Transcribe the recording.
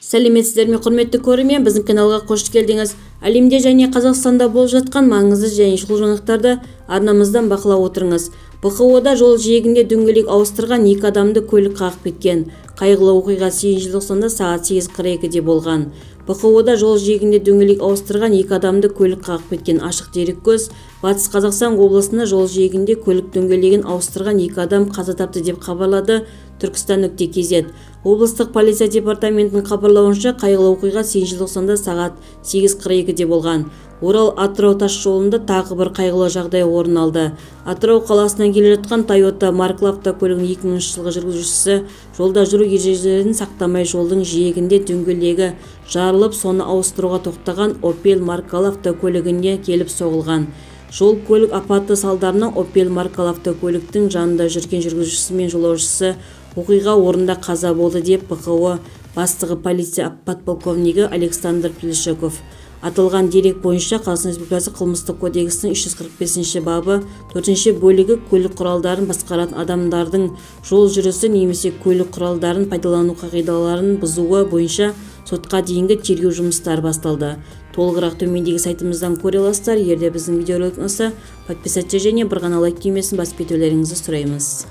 Сәлеметсіздер ме, құрметті көрермен, біздің каналға қош келдіңіз. Әлемде және Қазақстанда болып жатқан маңызды және шұғыл жаңалықтарды арнамыздан бақылап отырыңыз. БҚО-да жол жиегінде дөңгелек ауыстырған екі адамды көлік қағып кеткен. Қайғылы оқиға 8 желтоқсанда сағат 8:42-де болған. БҚО-да жол жиегінде дөңгелек ауыстырған екі адамды көлік қағып кеткен. Ашық дереккөз Батыс Қазақстан облысында жол жиегінде көлік дөңгелегін ауыстырған екі адам қаза тапты деп хабарлады Түркістан.kz. Облыстық полиция департаментінің хабарлауынша, қайғылы оқиға 8 желтоқсанда сағат 8:42-де болған. Орал-Атырау тас жолында тағы бір қайғылы жағдай орын алды. Атырау қаласынан келе жатқан Тойота маркалы автокөлігінің 2000 жылғы жүргізушісі жолда жүру ережелерін сақтамай жолдың жиегінде дөңгелегі жарылып, соны ауыстыруға тоқтаған Opel маркалы автокөлігіне келіп соғылған. Жол көлік апаты салдарынан Opel маркалы автокөліктің жанында жүрген жүргізушісі мен жолаушысы оқиға орнында қаза болды деп БҚО бастығы полиция подполковнигі Александр Плешаков. Аталған дерек бойынша Қазақстан Республикасы Қылмыстық кодексінің 345 бабы 4 бөлігі көлік құралдарын басқаратын адамдардың жол жүрісі немесе көлік құралдарын пайдалану қағидаларын бұзуы бойынша сотқа дейінгі тергеу жұмыстары басталды. Толығырақ төмендегі сайтымыздан көре аласыздар. Егер де біздің видеоролик ұнаса, подписаться және бір ғана лайк түймесін басып кетулеріңізді сұраймыз.